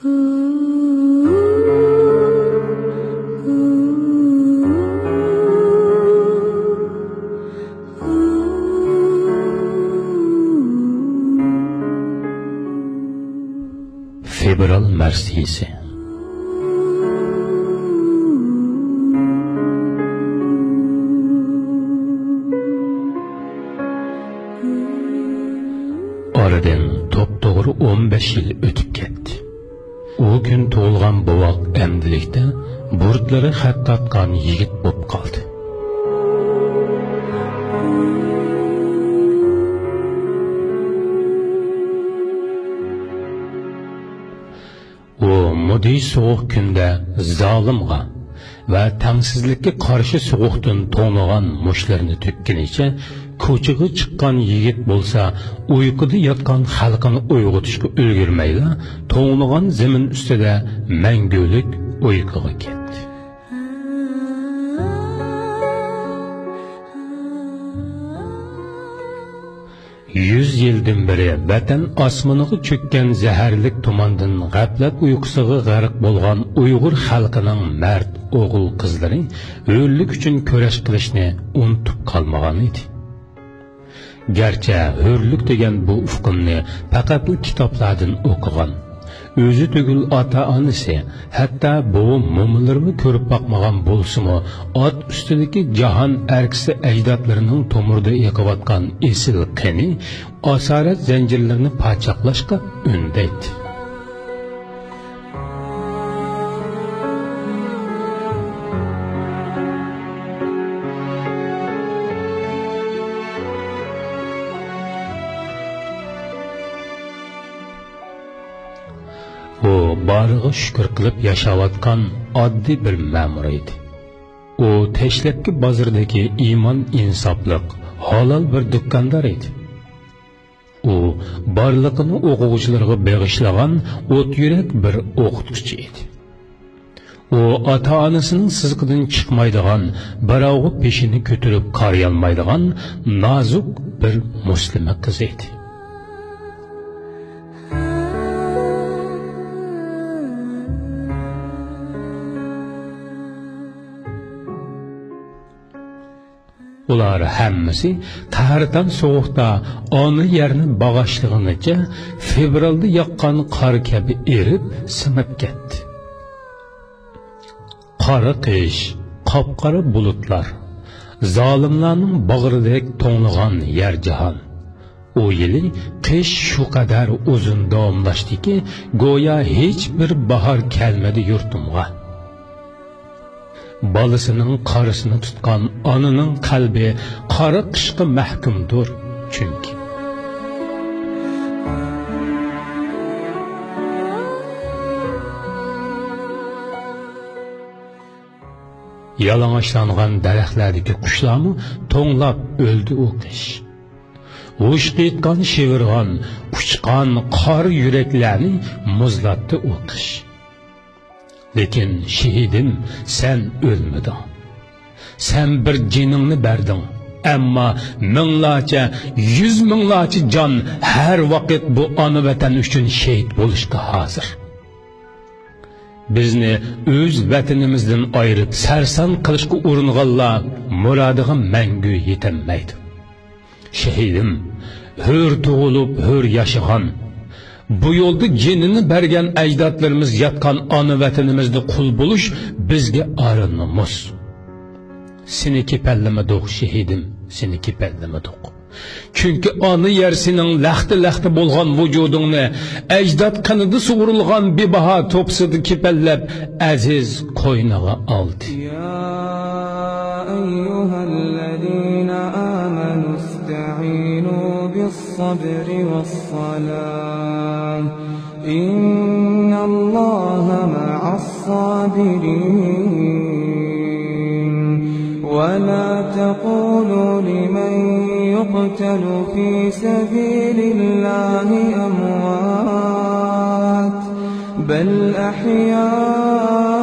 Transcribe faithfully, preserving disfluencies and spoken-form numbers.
فېۋرال مەرسىيىسى. ئارىدىن توپتوغرا ئون بەش يىل ئۆتۈپ كەتتى. ئۇ كۈن تۇغۇلغان بوۋاق ئەمدىلىكتە بۇرۇتلىرى خەت تارتقان يىگىت بولۇپ قالدى. ئۇ مۇدھىش سوغۇق كۈندە زالىمغا ۋە تەڭسىزلىككە قارشى سوغۇقتىن توڭلىغان مۇشتلىرىنى تۈگكىنىچە كوچىغا چىققان يىگىت بولسا، ئۇيقۇدا ياتقان خەلقىنى ئويغىتىشقا ئۈلگۈرمەيلا، توڭلىغان زېمىن ئۈستىدە مەڭگۈلۈك ئۇيقۇغا كەتتى. يۈز يىلدىن بېرى ۋەتەن ئاسمىنىغا چۆككەن زەھەرلىك تۇماندىن غەپلەت ئۇيقۇسىغا غەرق بولغان ئۇيغۇر خەلقىنىڭ مەرد ئوغۇل-قىزلىرى ھۆرلۈك ئۈچۈن كۈرەش قىلىشنى ئۇنتۇپ قالمىغان ئىدى. گەرچە ھۆرلۈك دېگەن بۇ ئۇقۇمنى پەقەتلا كىتابلاردىن ئوقۇغان، ئۆزى تۈگۈل ئاتا-ئانىسى، ھەتتا بوۋا-مومىلىرىمۇ كۆرۈپ باقمىغان بولسىمۇ، ئات ئۈستىدىكى جاھان ئەركىسى ئەجدادلىرىنىڭ تومۇرىدا ئېقىۋاتقان ئېسىل قېنى ئاسارەت زەنجىرلىرىنى پاچاقلاشقا ئۈندەيتتى. ئۇ بارىغا شۈكۈر قىلىپ ياشاۋاتقان ئاددىي بىر مەمۇر ئىدى. ئۇ تەشلەپكى بازىرىدىكى ئىمان-ئىنساپلىق، ھالال بىر دۇكاندار ئىدى. ئۇ بارلىقىنى ئوقۇغۇچىلىرىغا بېغىشلىغان ئوت يۈرەك بىر ئوقۇتقۇچى ئىدى. ئۇ ئاتا-ئانىسىنىڭ سىزىقىدىن چىقمايدىغان، بىراۋغا بېشىنى كۆتۈرۈپ قارىيالمايدىغان نازۇك بىر مۇسلىمە قىز ئىدى. ئۇلار ھەممىسى قەھرىتان سوغۇقتا ئانا يەرنى باغاشلىغىنىچە فېۋرالدا ياغقان قار كەبى ئېرىپ، سىڭىپ كەتتى. قارا قىش، قاپقارا بۇلۇتلار، زالىملارنىڭ باغرىدەك توڭلىغان يەر جاھان. ئۇ يىلى قىش شۇ قەدەر ئۇزۇن داۋاملاشتىكى، گويا ھېچ بىر باھار كەلمىدى يۇرتۇمغا. بالىسىنىڭ قارىسىنى تۇتقان ئانىنىڭ قەلبى قارا قىشقا مەھكۇمدۇر چۈنكى. يالىڭاچلانغان دەرەخلەردىكى قۇشلارمۇ توڭلاپ ئۆلدى ئۇ قىش. ھۇشقا يىتقان شىۋىرغان، ئۇچقان قارا يۈرەكلەرنى مۇزلاتتى ئۇ قىش. لېكىن شېھىدىم، سەن ئۆلمىدىڭ. سەن بىر جېنىڭنى بەردىڭ. ئەمما مىڭلارچە، يۈز مىڭلارچە جان ھەر ۋاقىت بۇ ئانا ۋەتەن ئۈچۈن شېھىت بولۇشقا ھازىر. بىزنى ئۆز ۋەتىنىمىزدىن ئايرىپ، سەرسان قىلىشقا ئۇرۇنغانلار مۇرادىغا مەڭگۈ يېتەلمەيدۇ. شېھىدىم، ھۆر تۇغۇلۇپ، ھۆر ياشىغان، بۇ يولدا جېنىنى بەرگەن ئەجدادلىرىمىز ياتقان ئانا ۋەتىنىمىزدە قۇل بولۇش بىزگە ئار نومۇس. سېنى كېپەنلىمىدۇق، شېھىدىم، سېنى كېپەنلىمىدۇق. چۈنكى ئانا يەر سېنىڭ لەختە-لەختە بولغان ۋۇجۇدۇڭنى ئەجداد قېنىدا سۇغۇرۇلغان بىباھا توپىسىدا كېپەنلەپ، ئەزىز قوينىغا ئالدى. يا أيها الذين آمنوا استعينوا بالصبر والصلاة. إن الله مع الصابرين. ولا تقولوا لمن يقتل في سبيل الله أموات، بل أحياء